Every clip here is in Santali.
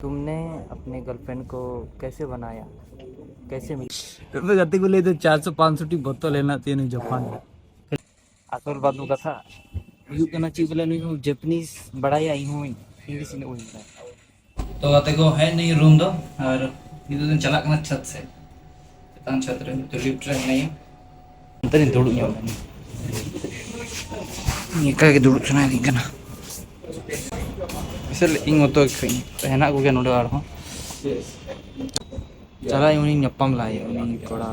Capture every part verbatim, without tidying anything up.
तुमने अपने गर्लफ्रेंड को कैसे बनाया, कैसे मिला? ᱛᱚᱵᱮ ᱜᱟᱛᱮ ᱠᱚ ᱞᱟᱹᱭ ᱫᱟ ᱪᱟᱨᱥᱚ ᱯᱟᱸᱪᱥᱚ ᱴᱤ ᱵᱚᱛᱚᱞ ᱦᱮᱱᱟᱜ ᱛᱤᱧᱟᱹ ᱱᱩᱭ ᱡᱟᱯᱟᱱ ᱨᱮ᱾ ᱟᱥᱚᱞ ᱵᱟᱹᱱᱩᱜ ᱠᱟᱛᱷᱟ ᱦᱩᱭᱩᱜ ᱠᱟᱱᱟ ᱪᱮᱫ ᱵᱚᱞᱮ, ᱱᱩᱭ ᱦᱚᱸ ᱡᱟᱯᱟᱱᱤᱡ ᱵᱟᱲᱟᱭᱟ, ᱤᱧ ᱦᱚᱸ ᱤᱝᱞᱤᱥ ᱤᱱᱟᱹᱜ ᱵᱟᱹᱧ ᱵᱟᱲᱟᱭᱟ᱾ ᱛᱚ ᱜᱟᱛᱮ ᱠᱚ, ᱦᱮᱡ ᱱᱟᱹᱧ ᱨᱩᱢ ᱫᱚ, ᱟᱨ ᱱᱤᱛᱚᱜ ᱫᱚᱧ ᱪᱟᱞᱟᱜ ᱠᱟᱱᱟ ᱪᱷᱟᱛ ᱥᱮᱫ, ᱪᱮᱛᱟᱱ ᱪᱷᱟᱛ ᱨᱮ, ᱱᱤᱛᱚᱜ ᱞᱤᱯᱷᱴ ᱨᱮ ᱢᱮᱱᱟᱹᱧᱟ᱾ ᱱᱚᱛᱮ ᱨᱤᱧ ᱫᱩᱲᱩᱵ ᱧᱚᱜ ᱞᱮᱱ᱾ ᱱᱤᱝᱠᱟ ᱜᱮ ᱫᱩᱲᱩᱵ ᱥᱟᱱᱟᱭᱮᱫᱤᱧ ᱠᱟᱱᱟ᱾ ᱟᱥᱚᱞ ᱤᱧ ᱢᱚᱛᱚ ᱜᱮ ᱦᱮᱱᱟᱜ ᱠᱚᱜᱮᱭᱟ ᱱᱚᱰᱮ ᱟᱨᱦᱚᱸ᱾ ᱪᱟᱞᱟᱜ ᱟᱹᱧ, ᱩᱱᱤ ᱧᱟᱯᱟᱢ ᱞᱟᱦᱟᱭᱟ, ᱩᱱᱤ ᱠᱚᱲᱟ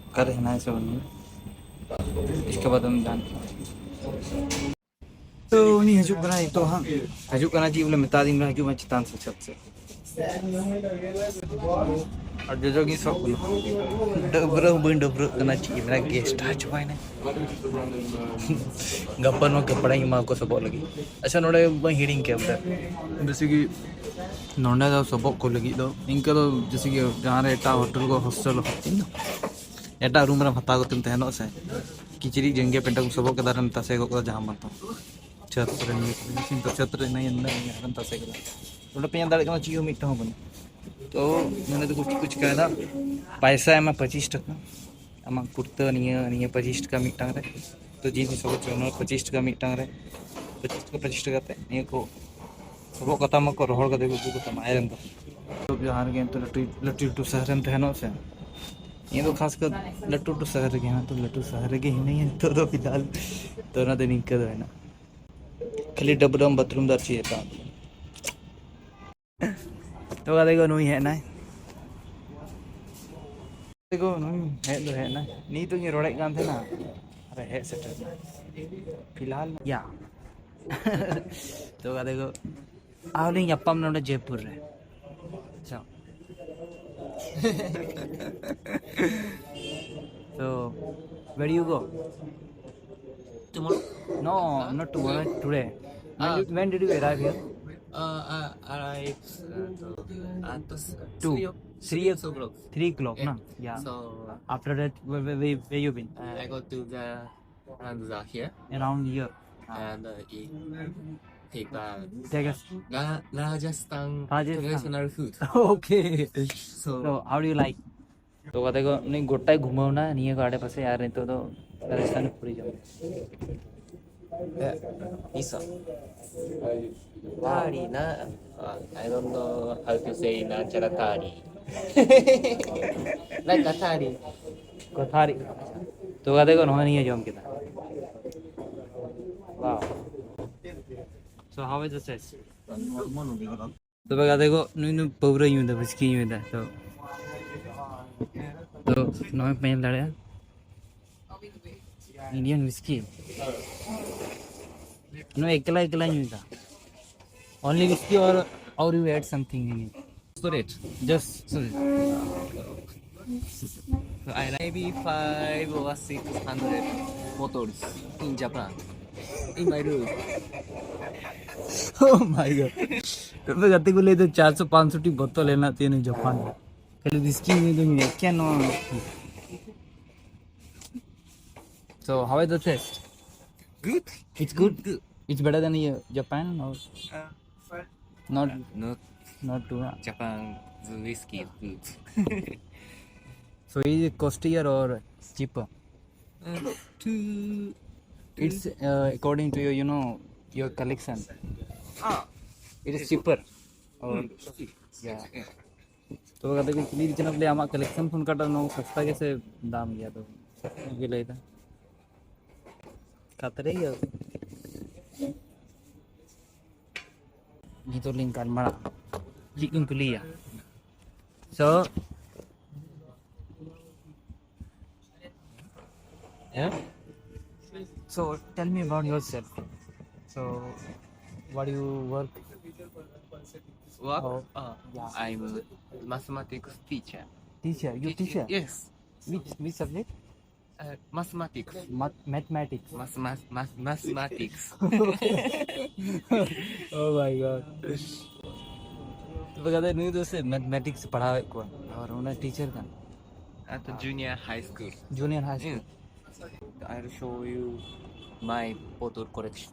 ᱚᱠᱟᱨᱮ ᱦᱮᱱᱟᱭᱟ ᱥᱮ ᱵᱟᱹᱱᱩᱭᱟ᱾ ᱤᱥᱠᱮ ᱵᱟᱫ ᱦᱟᱢ ᱡᱟᱱ᱾ ᱛᱚ ᱩᱱᱤ ᱦᱤᱡᱩᱜ ᱠᱟᱱᱟᱭ ᱱᱤᱛᱚᱜ ᱦᱟᱸᱜ᱾ ᱦᱤᱡᱩᱜ ᱠᱟᱱᱟ ᱪᱮᱫ ᱵᱚᱞᱮ, ᱢᱮᱛᱟ ᱫᱤᱧ ᱠᱟᱱᱟ ᱦᱤᱡᱩᱜ ᱢᱮ ᱪᱮᱛᱟᱱ ᱥᱮ ᱪᱷᱟᱛ ᱥᱮ᱾ ᱟᱨ ᱡᱚᱡᱚ ᱜᱮ ᱥᱚᱜ ᱠᱟᱱᱟ᱾ ᱰᱟᱹᱵᱽᱨᱟᱹ ᱦᱚᱸ ᱵᱟᱹᱧ ᱰᱟᱹᱵᱽᱨᱟᱹᱜ ᱠᱟᱱᱟ, ᱪᱮᱫ ᱤᱧ ᱢᱮᱱᱟ, ᱜᱮᱥᱴ ᱦᱟ ᱪᱟᱵᱟᱭᱮᱱᱟ᱾ ᱜᱟᱯᱟ ᱱᱚᱣᱟ ᱠᱟᱯᱲᱟᱧ ᱮᱢᱟ ᱠᱚᱣᱟ ᱥᱚᱵᱚᱜ ᱞᱟᱹᱜᱤᱫ᱾ ᱟᱪᱪᱷᱟ, ᱱᱚᱰᱮ ᱵᱟᱹᱧ ᱦᱤᱲᱤᱧ ᱠᱮᱭᱟ ᱵᱚᱞᱮ, ᱡᱮᱭᱥᱮ ᱠᱤ ᱱᱚᱰᱮ ᱫᱚ ᱥᱚᱵᱚᱜ ᱠᱚ ᱞᱟᱹᱜᱤᱫ ᱫᱚ ᱤᱱᱠᱟᱹ ᱫᱚ ᱡᱮᱭᱥᱮ ᱠᱤ ᱡᱟᱦᱟᱸ ᱨᱮ ᱮᱴᱟᱜ ᱦᱳᱴᱮᱞ ᱠᱚ ᱦᱳᱥᱴᱮᱞ ᱦᱳᱥᱴᱮᱞ ᱫᱚ ᱮᱴᱟᱜ ᱨᱩᱢ ᱨᱮᱢ ᱦᱟᱛᱟᱣ ᱠᱟᱛᱮᱢ ᱛᱟᱦᱮᱱᱚᱜ ᱥᱮ, ᱠᱤᱪᱨᱤᱡ ᱡᱮᱝᱜᱮ ᱯᱮᱱᱴ ᱠᱚ ᱥᱚᱵᱚᱜ ᱠᱮᱫᱟ ᱟᱨᱮᱢ ᱛᱟᱥᱮ ᱜᱚᱫ ᱠᱮᱫᱟ ᱡᱟᱦᱟᱸ ᱢᱟᱱ ᱛᱟᱦᱟᱸ᱾ ᱪᱷᱟᱛ ᱨᱮ ᱱᱤᱭᱟᱹ ᱠᱚᱨᱮ, ᱤᱧ ᱫᱚ ᱪᱷᱟᱛ ᱨᱮ ᱦᱤᱱᱟᱹᱧᱟ, ᱱᱩᱱᱟᱹᱜ ᱤᱧ ᱦᱟᱨᱚᱱ ᱛᱟᱥᱮ ᱠᱟᱫᱟ᱾ ᱱᱚᱰᱮ ᱯᱮ ᱧᱮᱞ ᱫᱟᱲᱮᱭᱟᱜ ᱠᱟᱱᱟ, ᱪᱮᱫ ᱦᱚᱸ ᱢᱤᱫᱴᱟᱝ ᱦᱚᱸ ᱵᱟᱹᱱᱩᱜ᱾ ᱛᱚ ᱱᱚᱰᱮ ᱫᱚ ᱪᱮᱫ ᱠᱚ ᱪᱤᱠᱟᱹᱭᱮᱫᱟ, ᱯᱟᱭᱥᱟ ᱮᱢᱟ ᱯᱚᱸᱪᱤᱥ ᱴᱟᱠᱟ, ᱟᱢᱟᱜ ᱠᱩᱨᱛᱟᱹ ᱱᱤᱭᱟᱹ, ᱱᱤᱭᱟᱹ ᱯᱚᱸᱪᱤᱥ ᱴᱟᱠᱟ ᱢᱤᱫᱴᱟᱝ ᱨᱮ, ᱛᱚ ᱡᱤᱱᱥ ᱦᱚᱸ ᱪᱚᱞᱚ ᱯᱚᱸᱪᱤᱥ ᱴᱟᱠᱟ ᱢᱤᱫᱴᱟᱝ ᱨᱮ, ᱯᱚᱸᱪᱤᱥ ᱴᱟᱠᱟ, ᱯᱚᱸᱪᱤᱥ ᱴᱟᱠᱟ ᱠᱟᱛᱮ ᱱᱤᱭᱟᱹ ᱠᱚ ᱥᱚᱵᱚᱜ ᱠᱟᱛᱟ ᱢᱟᱠᱚ ᱨᱚᱦᱚᱲ ᱠᱟᱛᱮ ᱠᱚ ᱩᱫᱩᱜ ᱠᱟᱛᱟᱢᱟ ᱟᱭᱨᱚᱱ ᱫᱚ᱾ ᱡᱟᱦᱟᱸ ᱨᱮᱜᱮ ᱱᱤᱛᱚᱜ ᱞᱟᱹᱴᱩ, ᱞᱟᱹᱴᱩ, ᱞᱟᱹᱴᱩ ᱥᱚᱦᱚᱨ ᱨᱮᱢ ᱛᱟᱦᱮᱱᱚᱜ ᱥᱮ, ᱤᱧ ᱫᱚ ᱠᱷᱟᱥ ᱠᱟᱨ ᱞᱟᱹᱴᱩ, ᱞᱟᱹᱴᱩ ᱥᱚᱦᱚᱨ ᱨᱮᱜᱮ ᱦᱤᱱᱟᱹᱧᱟ ᱱᱤᱛᱚᱜ ᱫᱚ ᱯᱷᱤᱞᱦᱟᱞ᱾ ᱛᱚ ᱚᱱᱟᱛᱮ ᱱᱤᱝᱠᱟᱹ ᱫᱚ ᱦᱮᱱᱟᱜ, ᱠᱷᱟᱹᱞᱤ ᱰᱟᱹᱵᱽᱨᱟᱹᱢ ᱵᱟᱛᱷᱨᱩᱢ ᱫᱚ ᱟᱨ ᱪᱮᱫ ᱦᱚᱸ ᱵᱟᱝ᱾ ᱛᱚ ᱜᱟᱛᱮ ᱠᱚ, ᱱᱩᱭ ᱦᱮᱡ ᱮᱱᱟᱭ᱾ ᱜᱟᱛᱮ ᱠᱚ, ᱱᱩᱭ ᱦᱮᱡ ᱫᱚ ᱦᱮᱡ ᱮᱱᱟᱭ᱾ ᱱᱤᱛᱚᱜ ᱤᱧ ᱨᱚᱲᱮᱫ ᱠᱟᱱ ᱛᱟᱦᱮᱱᱟ, ᱟᱨ ᱦᱮᱡ ᱥᱮᱴᱮᱨ ᱮᱱᱟᱭ᱾ ᱯᱷᱤᱞᱦᱟᱞ ᱭᱟ᱾ ᱛᱚ ᱜᱟᱛᱮ ᱠᱚ, ᱟᱨᱦᱚᱸ ᱞᱤᱧ ᱧᱟᱯᱟᱢ ᱱᱚᱰᱮ ᱡᱚᱭᱯᱩᱨ ᱨᱮ᱾ ᱟᱪᱪᱷᱟ᱾ So, where do you go? Tomorrow? No, not tomorrow, today. When, ah, did, when did you arrive here? Uh, I arrived uh, to, at the s- Two. Three, o- Three three o'clock. Three o'clock, yeah, na? Yeah. So, after that, where, where, where, where you been? Uh, I go to the around the here. Around here. Ah. And uh, eat. Take bath. Take a La- Rajasthan Rajasthan. traditional food. Okay. So, So, how do you like? ᱛᱚ ᱜᱟᱛᱮ ᱠᱚ ᱩᱱᱤ ᱜᱚᱴᱟᱭ ᱜᱷᱩᱢᱟᱹᱣ ᱱᱟ ᱱᱤᱭᱟᱹ ᱠᱚ ᱟᱰᱮ ᱯᱟᱥᱮ, ᱟᱨ ᱱᱤᱛᱚᱜ ᱫᱚ ᱨᱟᱡᱚᱥᱛᱷᱟᱱᱤ ᱯᱩᱨᱤ ᱡᱚᱢ᱾ Isa. Tari na. Uh, I don't know how to say nanchara tari. Like a tari. ᱠᱚᱛᱷᱟᱨᱤ᱾ ᱛᱚ ᱜᱟᱛᱮ ᱠᱚ ᱱᱚᱜᱼᱚᱭ ᱱᱤᱭᱟᱹ ᱡᱚᱢ ᱠᱮᱫᱟ᱾ Wow. So how is the taste? ᱛᱚᱵᱮ ᱜᱟᱛᱮ ᱠᱚ ᱱᱩᱭ ᱫᱚ ᱯᱟᱹᱣᱨᱟᱹ ᱧᱩᱭᱫᱟ, ᱵᱷᱤᱥᱠᱤ ᱧᱩᱭᱫᱟ᱾ ᱛᱚ ᱛᱚ ᱱᱚᱜᱼᱚᱭ ᱯᱮ ᱧᱮᱞ ᱫᱟᱲᱮᱭᱟᱜᱼᱟ Indian whiskey. ᱱᱚᱣᱟ ᱮᱠᱞᱟ ᱮᱠᱞᱟ ᱧᱩᱭᱫᱟ᱾ Only whiskey or or you add something in it? Straight. Just So, so I maybe five or six hundred bottles in Japan. In my room. Oh my god. ᱛᱚᱵᱮ ᱜᱟᱛᱮ ᱠᱚ ᱞᱟᱹᱭ ᱫᱟ ᱪᱟᱨᱥᱚ ᱯᱟᱸᱪᱥᱚ ᱴᱤ ᱵᱚᱛᱚᱞ ᱦᱮᱱᱟᱜ ᱛᱤᱧᱟᱹ ᱡᱟᱯᱟᱱ ᱨᱮ᱾ ᱠᱷᱟᱹᱞᱤ ᱵᱷᱤᱥᱠᱤ ᱧᱩᱭ ᱫᱚ ᱧᱩᱭᱟ᱾ ᱠᱮᱱ? So how is the taste? Good. It's good. Good. It's better than uh, Japan or Uh, not? Not Not too much. Japan whiskey is good. So is it costlier or cheaper? Uh, two. It's uh, according to your, you know, your collection. Ah. It is cheaper. Or Mm. Yeah. ᱛᱚ ᱜᱟᱛᱮ ᱠᱚ ᱠᱩᱞᱤ ᱠᱟᱱᱟ ᱵᱚᱞᱮ ᱟᱢᱟᱜ ᱠᱟᱞᱮᱠᱥᱚᱱ ᱠᱷᱚᱱ ᱚᱠᱟᱴᱟᱜ ᱱᱚᱣᱟ ᱥᱚᱥᱛᱟ ᱜᱮᱥᱮ ᱫᱟᱢ ᱜᱮᱭᱟ? ᱛᱚ ᱜᱮ ᱞᱟᱹᱭ ᱫᱟ ᱠᱟᱛᱨᱮ ᱜᱮ᱾ ᱱᱤᱛᱚᱜ ᱞᱤᱧ ᱜᱟᱞᱢᱟᱨᱟᱜᱼᱟ, ᱪᱮᱫ ᱠᱚᱧ ᱠᱩᱞᱤᱭᱟ? So, yeah? So, tell me about yourself. So, what do you work? What? Oh, Uh, yeah. I'm a mathematics teacher. Teacher, you teacher? Yes. Which, which subject? Uh, mathematics. Math- mathematics. Mas, mas, mas, mathematics. Oh my god. ᱛᱚᱵᱮ ᱜᱟᱛᱮ ᱱᱩᱭ ᱫᱚ ᱥᱮ ᱢᱮᱛᱷᱢᱮᱴᱤᱠᱥ ᱯᱟᱲᱦᱟᱣᱮᱫ ᱠᱚᱣᱟ ᱟᱨ ᱚᱱᱟ ᱴᱤᱪᱟᱨ ᱠᱟᱱᱟ At the junior high school. Junior high school. Mm. I'll show you my bottle collection.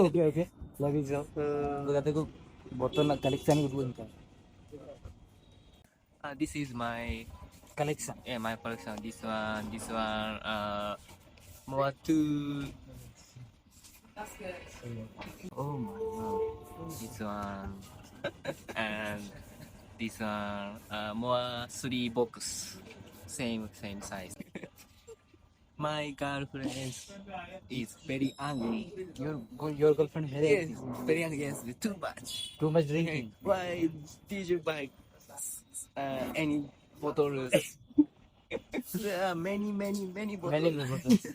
Okay, okay. ᱞᱟᱹᱜᱤᱫ ᱫᱚ ᱜᱟᱛᱮ ᱠᱚ ᱵᱚᱛᱚᱨ ᱨᱮᱱᱟᱜ ᱠᱟᱞᱮᱠᱥᱚᱱ ᱜᱮ ᱩᱫᱩᱜ ᱟᱹᱧ ᱠᱟᱱᱟ᱾ Uh, this is my collection. Yeah, my collection. This one, this one, uh, more two. Oh my god. This one and this one, uh, more three box. Same, same size. My girlfriend is very angry. Your your girlfriend very angry. Very angry. Yes, too much. Too much drinking. Why did you buy uh, any bottles? There are many, many, many bottles. Many bottles.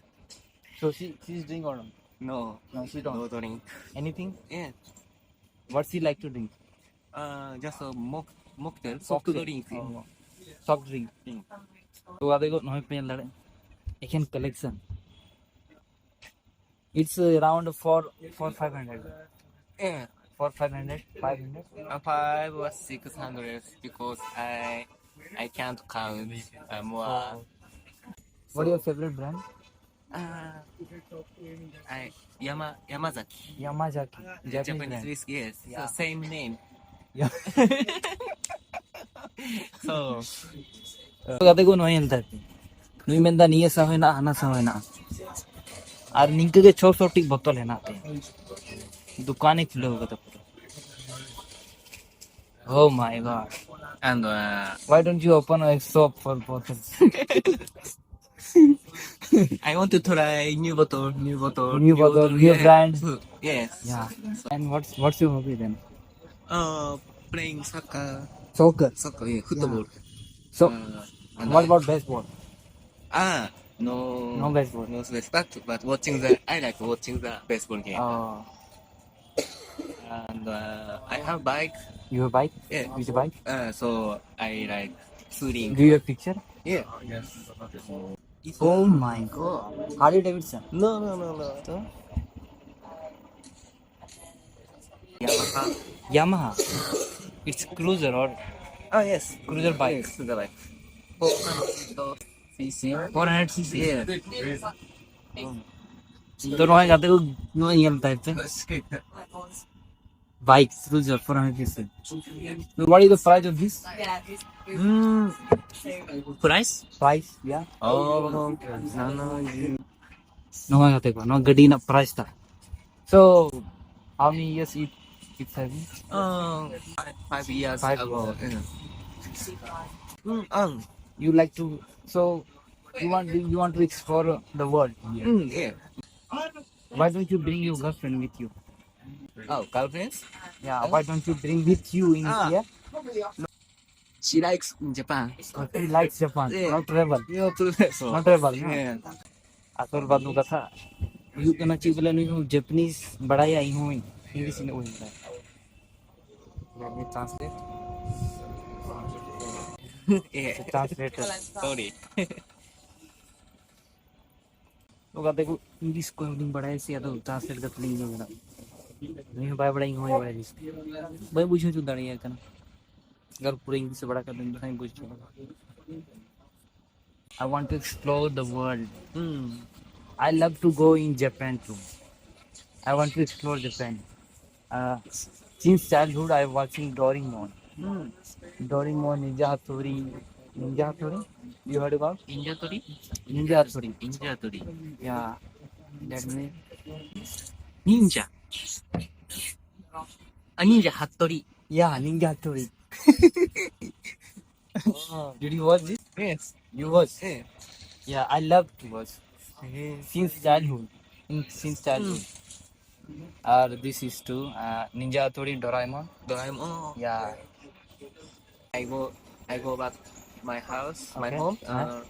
So she she's drink or not? No. No, she don't. No drink. Anything? Yeah. What she like to drink? Uh, just a mock, mocktail, soft drink. Oh, soft drink. ᱛᱚ ᱜᱟᱛᱮ ᱠᱚ ᱱᱚᱜᱼᱚᱭ ᱯᱮ ᱧᱮᱞ ᱫᱟᱲᱮᱭᱟᱜᱼᱟ, ᱮᱠᱷᱮᱱ collection. It's around four, four, five hundred. Yeah. Four, five hundred, five hundred. Uh, five or six hundred because I, I can't count. Uh, more. What is your favorite brand? Uh, I, Yama, Yamazaki. Yamazaki. Japanese brand. Whiskey, yes. Yeah. So same name. Yeah. So, ᱜᱟᱛᱮ ᱠᱚ ᱱᱚᱜᱼᱚᱭ ᱧᱮᱞ ᱛᱟᱭ ᱯᱮ᱾ ᱱᱩᱭ ᱢᱮᱱᱫᱟ ᱱᱤᱭᱟᱹ ᱥᱟᱶ ᱦᱮᱱᱟᱜᱼᱟ, ᱦᱟᱱᱟ ᱥᱟᱶ ᱦᱮᱱᱟᱜᱼᱟ᱾ ᱟᱨ ᱱᱤᱝᱠᱟᱹ ᱜᱮ ᱪᱷᱚ ᱥᱚ ᱴᱤ ᱵᱚᱛᱚᱞ ᱦᱮᱱᱟᱜ ᱛᱟᱭᱟ᱾ ᱫᱚᱠᱟᱱᱮ ᱠᱷᱩᱞᱟᱹᱣ ᱠᱟᱫᱟ ᱯᱩᱨᱟᱹ᱾ Oh my god. And uh, why don't you open a shop for bottles? I want to try new bottle, new bottle, new bottle, new brand. Yes. Yeah. And what's what's your hobby then? Uh, playing soccer. Soccer. Soccer, yeah, football. So, uh, what about baseball? Ah, no. No baseball. No baseball. But, but watching the, I like watching the baseball game. Oh. And uh, I have bike. You have bike? Yeah. Which bike? Uh, so I like touring. Do you have picture? Yeah. Yes. Oh my god. Harley Davidson? No, no, no, no. So? Yamaha. Yamaha. It's cruiser or? Oh yes. Cruiser bike. Yes, cruiser bike. Four hundred C C. Four hundred C C. Yeah. ᱛᱚ ᱱᱚᱜᱼᱚᱭ ᱜᱟᱛᱮ ᱠᱚ ᱱᱚᱜᱼᱚᱭ ᱧᱮᱞ ᱛᱟᱭ ᱯᱮ᱾ Bike through Jafar Hamid Hussain. So what is the price of this? Yeah, this is Hmm. price? Price, yeah. Oh, okay. No, no, you- ᱱᱚᱣᱟ ᱜᱟᱛᱮ ᱠᱚ ᱱᱚᱣᱟ ᱜᱟᱹᱰᱤ ᱨᱮᱱᱟᱜ price ᱴᱟ. So how many years it it's having? Oh, five, five years Five ago. years. Yeah. Mm, um, You like to, so you want you want to explore the world here. Mm, yeah. Why don't you bring your girlfriend with you? Oh, girlfriends? Yeah, why don't you bring with you in Ah. here? She likes Japan. She likes Japan, Yeah. not travel. You too. So. Not travel, no? Yeah. ᱟᱥᱚᱞ ᱵᱟᱫ ᱠᱟᱛᱷᱟ ᱦᱩᱭᱩᱜ ᱠᱟᱱᱟ ᱪᱮᱫ ᱵᱚᱞᱮ ᱱᱩᱭ ᱦᱚᱸ ᱡᱟᱯᱟᱱᱤᱡᱽ ᱵᱟᱲᱟᱭᱟ, ᱤᱧ ᱦᱚᱸ ᱤᱝᱞᱤᱥ ᱤᱱᱟᱹᱜ ᱵᱟᱹᱧ ᱵᱟᱲᱟᱭᱟ. Let me translate. Yeah. Translator. Sorry. ᱱᱚᱝᱠᱟ ᱛᱮᱠᱚ ᱤᱝᱞᱤᱥ ᱠᱚ ᱦᱚᱸ ᱵᱟᱲᱟᱭᱟ ᱥᱮ, ᱟᱫᱚ translate ᱠᱟᱛᱮ ᱞᱤᱧ ᱞᱟᱹᱭ ᱠᱟᱱᱟ. ᱩᱱᱤ ᱦᱚᱸ ᱵᱟᱭ ᱵᱟᱲᱟᱭᱟ, ᱤᱧ ᱦᱚᱸ ᱵᱟᱭ ᱵᱟᱲᱟᱭᱟ ᱤᱝᱞᱤᱥ. ᱵᱟᱹᱧ ᱵᱩᱡᱷᱟᱹᱣ ᱦᱚᱪᱚ ᱫᱟᱲᱮᱭᱟᱭ ᱠᱟᱱᱟ. ᱟᱨ ᱯᱩᱨᱟᱹ ᱤᱝᱞᱤᱥ ᱵᱟᱲᱟ ᱠᱟᱛᱮ ᱤᱧ ᱵᱩᱡᱽ ᱦᱚᱪᱚ ᱠᱟᱱᱟ. I want to explore the world. Mm. I love to go in Japan too. I want to explore Japan. Uh, since childhood, I watching Doraemon. Mm. Doraemon, Ninja Hattori. Ninja Hattori? You heard about? Ninja Tori? Ninja Hattori. Ninja Tori. Yeah, that means Ninja. A Ninja Hattori. Yeah, Ninja Hattori. Oh. Did you watch this? Yes. You watch? Yeah. Yeah, I love to watch Yeah. Since childhood. In, since childhood. Or this is too uh, Ninja Hattori, Doraemon. Doraemon. Yeah. I go. I go back my house, my Okay. home. Uh-huh.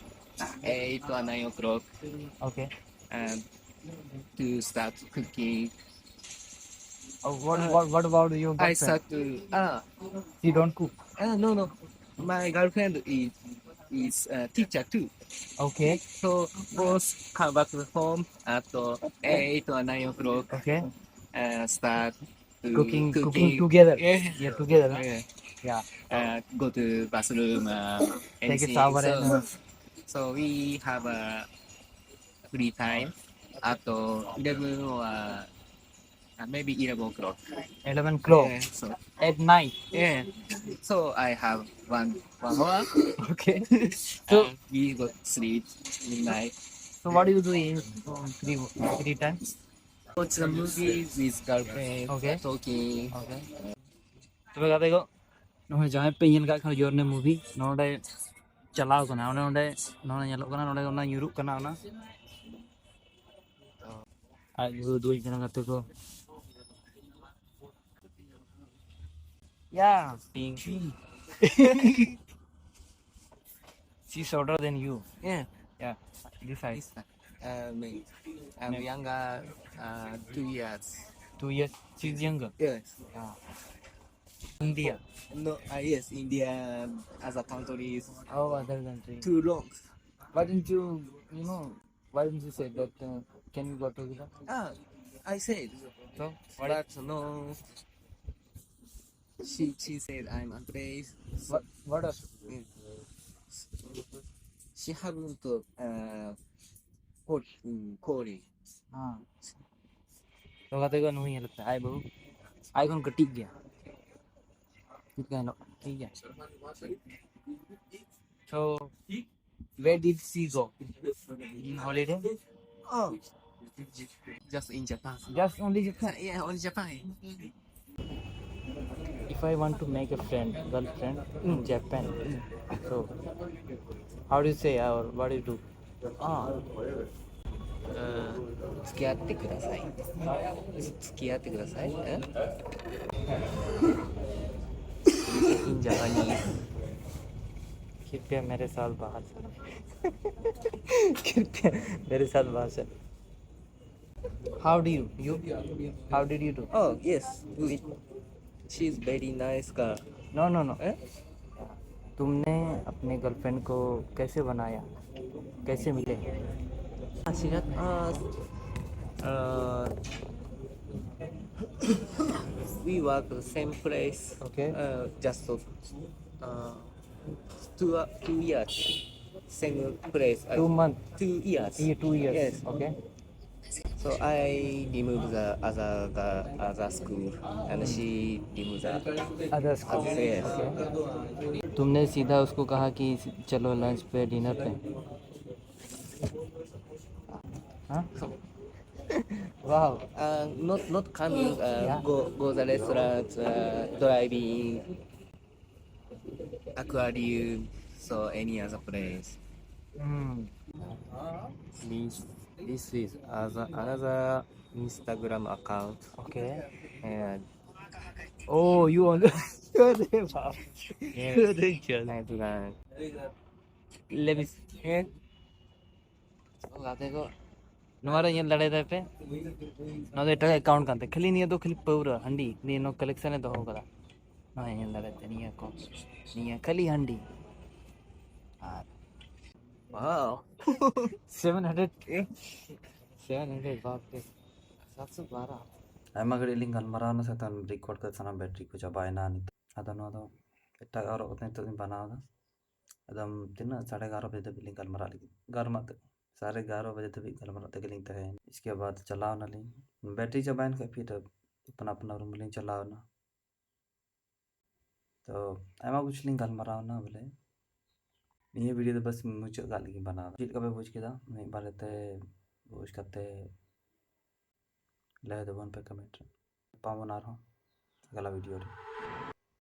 Uh, eight or nine o'clock, Okay. and to start cooking. Oh, what, Uh, what what about your I girlfriend? start to. Ah. She don't cook. Uh, no, no. My girlfriend is is a teacher too. Okay. So both come back to home at uh, eight or nine o'clock. Okay. Uh, start to Cooking, cooking cooking. Together. Yeah. Yeah, together. Huh? Yeah. Yeah. Uh, go to bathroom. Uh, Take a anything. shower So, and uh, so we have a free time. あと、eleven or uh, maybe eleven o'clock. Eleven o'clock Yeah, so, at night. Yeah, so I have one, one hour. Okay. So we go sleep midnight. So what do you do in um, three three times? Watch the movie with girlfriend. Okay. Talking. Okay. ᱛᱚᱵᱮ ᱜᱟᱛᱮ ᱠᱚ, ᱱᱚᱜᱼᱚᱭ ᱡᱟᱦᱟᱸᱭ ᱯᱮ ᱧᱮᱞ ᱠᱟᱜ ᱠᱷᱟᱱ ᱡᱳᱨᱱᱮ movie, ᱱᱚᱰᱮ ᱪᱟᱞᱟᱣ ᱠᱟᱱᱟ, ᱚᱱᱮ ᱚᱸᱰᱮ ᱱᱚᱰᱮ ᱧᱮᱞᱚᱜ ᱠᱟᱱᱟ, ᱱᱚᱰᱮ ᱚᱱᱟ ᱧᱩᱨᱩᱜ ᱠᱟᱱᱟ ᱚᱱᱟ᱾ ᱟᱡ ᱜᱩᱨᱩ ᱫᱩᱧ ᱠᱟᱱᱟ ᱜᱟᱛᱮ ᱠᱚ᱾ Yeah, pink. She's shorter than you. Yeah. Yeah, this size. Uh, me. I'm younger uh, two years. Two years. She's younger. Yes. Yeah. India. No, uh, yes, India, other countries, Oh, other country. Too long. Why didn't you, you know, why didn't you say that? Uh, can you go to India? Ah, I said, So, what? But no. She she said I'm afraid. What? What else? She haven't uh, called, mm, called. ᱦᱮᱸ᱾ ᱛᱚ ᱜᱟᱛᱮ ᱠᱚ ᱱᱩᱭ ᱧᱮᱞ ᱯᱮ, ᱟᱡ ᱵᱟᱹᱦᱩ ᱟᱡ ᱠᱷᱚᱱ ᱠᱟᱹᱴᱤᱡ ᱜᱮᱭᱟ᱾ ᱪᱮᱫ ᱞᱮᱠᱟ ᱧᱮᱞᱚᱜ ᱠᱟᱱᱟ? ᱴᱷᱤᱠ ᱜᱮᱭᱟ᱾ So, where did she go in holiday? Oh, just in Japan. Just only Japan. Yeah, only Japan. If I want to make a friend, girlfriend in Japan, so how do you say or what do you do? Ah. Uh, 付き合ってください。付き合ってください。え In Japanese. कृपया मेरे साथ बाहर चलें। कृपया मेरे साथ बाहर चलें। How do you? You? How did you do? Oh, yes, good. She's very nice girl. No, no, no. Eh? तुमने अपने गर्लफ्रेंड को कैसे बनाया, कैसे मिले? Ah, she got, uh, uh, we work the same place. Okay. Uh, just uh, two uh, two years, same place. Uh, Two months. Two years. Yeah, two years. Yes. Okay. So I remove the other, the other school and she remove the Others को other. Yes. तुमने सीधा उसको कहा कि चलो लंच पे, डिनर पे? हाँ? वाह। Uh, not not coming. Uh, Yeah. Go go the restaurant, uh, driving, aquarium, so any other place. Hmm. This this is other, another Instagram account. Okay. And oh you on. अरे बाप। Yes. And uh, ᱞᱮᱵᱤᱥ᱾ ᱜᱟᱛᱮ ᱠᱚ, ᱱᱚᱣᱟ ᱨᱮ ᱧᱮᱞ ᱫᱟᱲᱮᱭᱟᱛᱟᱭ ᱯᱮ, ᱱᱚᱣᱟ ᱫᱚ ᱮᱴᱟᱜ ᱮᱠᱟᱣᱩᱱᱴ ᱠᱟᱱ ᱛᱟᱭᱟ᱾ ᱠᱷᱟᱹᱞᱤ ᱱᱤᱭᱟᱹ ᱫᱚ ᱠᱷᱟᱹᱞᱤ ᱯᱟᱹᱣᱨᱟᱹ ᱦᱟᱺᱰᱤ ᱱᱤᱭᱟᱹ ᱱᱚᱣᱟ ᱠᱟᱞᱮᱠᱥᱚᱱ ᱮ ᱫᱚᱦᱚ ᱠᱟᱫᱟ᱾ ᱱᱚᱣᱟ ᱧᱮᱞ ᱫᱟᱲᱮᱭᱟᱛᱟᱭ ᱱᱤᱭᱟᱹ ᱠᱚ, ᱱᱤᱭᱟᱹ ᱠᱷᱟᱹᱞᱤ ᱦᱟᱺᱰᱤ᱾ ᱟᱨ wow. Seven hundred, seven hundred ᱵᱟᱯ ᱨᱮ, ᱥᱟᱛᱥᱚ ᱵᱟᱨᱚ᱾ ᱟᱭᱢᱟ ᱜᱷᱟᱹᱲᱤᱡ ᱞᱤᱧ ᱜᱟᱞᱢᱟᱨᱟᱣ ᱮᱱᱟ, ᱥᱮᱛᱟᱜ ᱨᱮᱠᱚᱨᱰ ᱠᱟᱛᱮ ᱥᱟᱱᱟᱢ ᱵᱮᱴᱨᱤ ᱠᱚ ᱪᱟᱵᱟᱭᱮᱱᱟ᱾ ᱱᱤᱛᱚᱜ ᱟᱫᱚ ᱱᱚᱣᱟ ᱫᱚ ᱮᱴᱟᱜ ᱟᱨᱚ ᱠᱟᱛᱮ ᱱᱤᱛᱚᱜ ᱞᱤᱧ ᱵᱮᱱᱟᱣ ᱮᱫᱟ᱾ ᱮᱠᱫᱚᱢ ᱛᱤᱱᱟᱹᱜ ᱥᱟᱲᱮ ᱮᱜᱟᱨᱚ ᱵᱟᱡᱮ ᱫᱷᱟᱹᱵᱤᱡ ᱞᱤᱧ ᱜᱟᱞᱢᱟᱨᱟᱜ ᱞᱟᱹᱜᱤᱫ, ᱜᱟᱞᱢᱟᱨᱟᱜ ᱛᱮ ᱥᱟᱲᱮ ᱮᱜᱟᱨᱚ ᱵᱟᱡᱮ ᱫᱷᱟᱹᱵᱤᱡ ᱜᱟᱞᱢᱟᱨᱟᱜ ᱛᱮᱜᱮ ᱞᱤᱧ ᱛᱟᱦᱮᱸᱭᱮᱱᱟ᱾ ᱤᱥᱠᱮ ᱵᱟᱫ ᱪᱟᱞᱟᱣ ᱮᱱᱟᱞᱤᱧ, ᱵᱮᱴᱨᱤ ᱪᱟᱵᱟᱭᱮᱱ ᱠᱷᱟᱡ ᱯᱷᱤᱨ ᱟᱯᱱᱟ ᱟᱯᱱᱟ ᱨᱩᱢ ᱞᱤᱧ ᱪᱟᱞᱟᱣ ᱮᱱᱟ᱾ ᱛᱚ ᱟᱭᱢᱟ ᱠᱤᱪᱷᱩ ᱞᱤᱧ ᱜᱟᱞᱢᱟᱨᱟᱣ ᱮᱱᱟ ᱵᱚᱞᱮ᱾ ᱱᱤᱭᱟᱹ ᱵᱷᱤᱰᱤᱭᱳ ᱫᱚ ᱵᱟᱥ ᱢᱩᱪᱟᱹᱫ ᱠᱟᱜ ᱞᱟᱹᱜᱤᱫ ᱵᱮᱱᱟᱣ ᱮᱫᱟ᱾ ᱪᱮᱫ ᱞᱮᱠᱟ ᱯᱮ ᱵᱩᱡᱽ ᱠᱮᱫᱟ? ᱢᱤᱫ ᱵᱟᱨ ᱠᱟᱛᱮ ᱵᱩᱡᱽ ᱠᱟᱛᱮ ᱞᱟᱹᱭ ᱛᱟᱵᱚᱱ ᱯᱮ ᱠᱚᱢᱮᱱᱴ ᱨᱮ᱾ ᱧᱟᱯᱟᱢ ᱟᱵᱚᱱ ᱟᱨᱦᱚᱸ ᱟᱜᱽᱞᱟ ᱵᱷᱤᱰᱤᱭᱳ ᱨᱮ᱾